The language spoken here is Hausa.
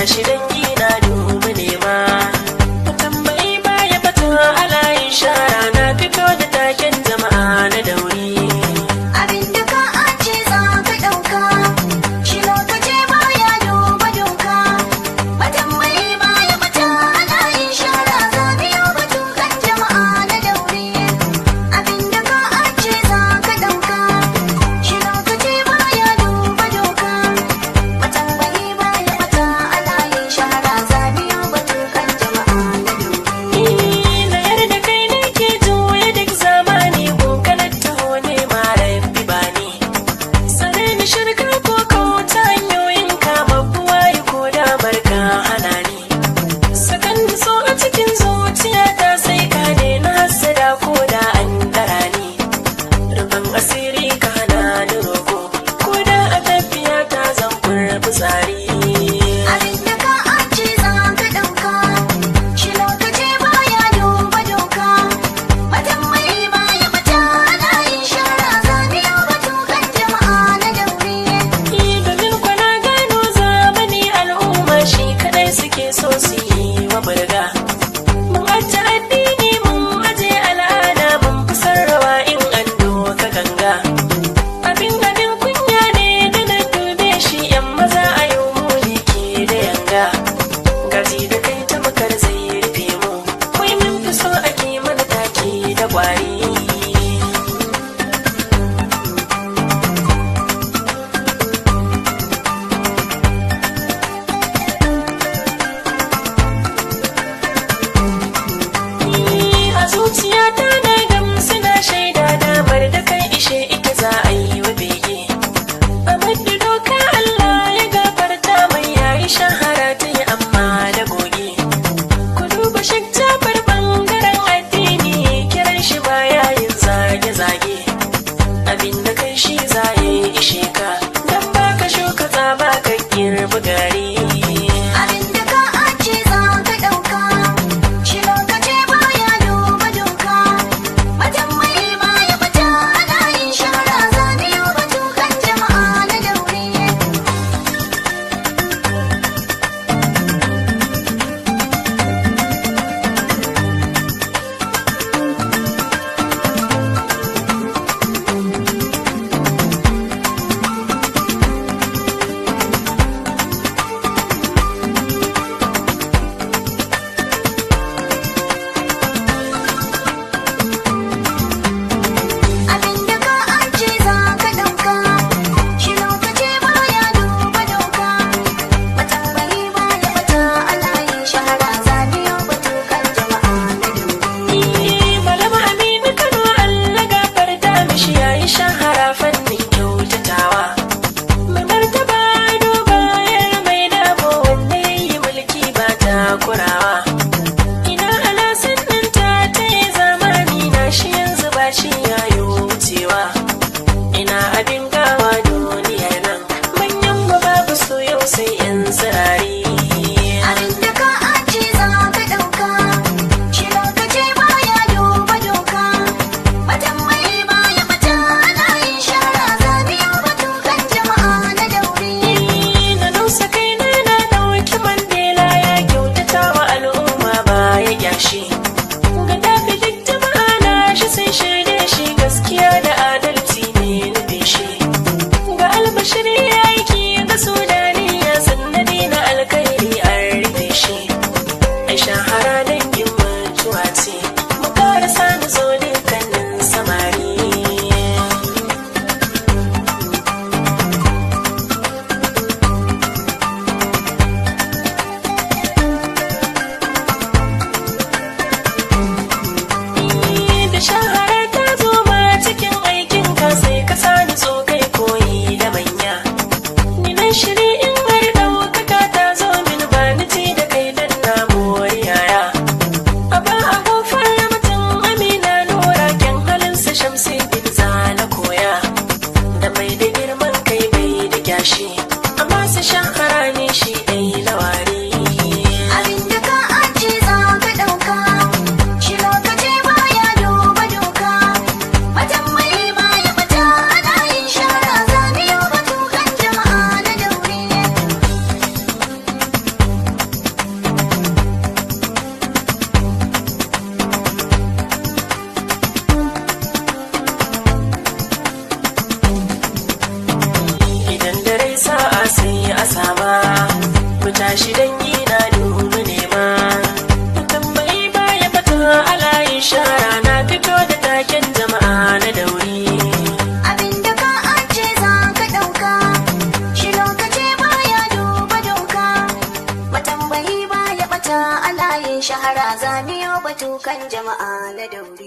Tashi dangi na dubi nema. Tambayi baya fata alayin shara na fito da taken jama'a na dauri. Abinda ka ace za ka ɗauka, shi lokaci baya duba doka. Matambayi baya bata ana yin shara zaniyo batu kan jama'a na daure. Abinda ka ace za ka ɗauka, shi lokaci baya duba doka. Matambayi baya bata ana yin shara zaniyo batu kan jama'a na daure. Na yarda kai nake juya duk zamani gunkanar taho ne mara bi bani. Sare ni shirka ko kauta hanyoyin kama buwaye ko damar ka hana ni. Sakan so a cikin zuciyata sai ka na hassada ko da an dara ni. Rufin asiri ka hana ni roko ko da a tafiya ta zan kurbi tsari. Abinda ka ace za ka ɗauka, shi lokaci baya duba doka. Matambayi baya bata ana yin shara zaniyo batu kan jama'a na daure. Domin kwana gano zamani al'umma shi kadai suke so su yi wa burga. Mun aje addini mun aje al'ada mun fi sarrawa in an doka ganga. Abin abin kunya ne da na dube shi yan maza a yau mu ne ke da yanga. Gaji da kai ta makar zai rufe mu, wai mun fi so ake mana take da kwari. A zuciyata na gamsu na shaida damar da kai ishe ita za a yi wa bege. Amadu doka Allah ya gafarta mai yayi shahara ta yi amma da goge. Ku duba Sheikh Jafar bangaren addini kiran shi baya yin zage-zage. Abin da kai shi za ya yi ishe ka, dan baka shuka tsaba ka girbi gari. Abinda ka ace za ka ɗauka, shi lokaci baya duba doka. Matambayi baya bata ana yin shara zaniyo batu kan jama'a na daure. gashi dangi na dubu nema. Tambayi baya fata alayin shara na fito da taken jama'a na dauri. Abinda ka aje za ka ɗauka, shi lokaci baya duba doka. Matambayi baya bata a layin shahara zaniyo batu kan jama'a na dauri.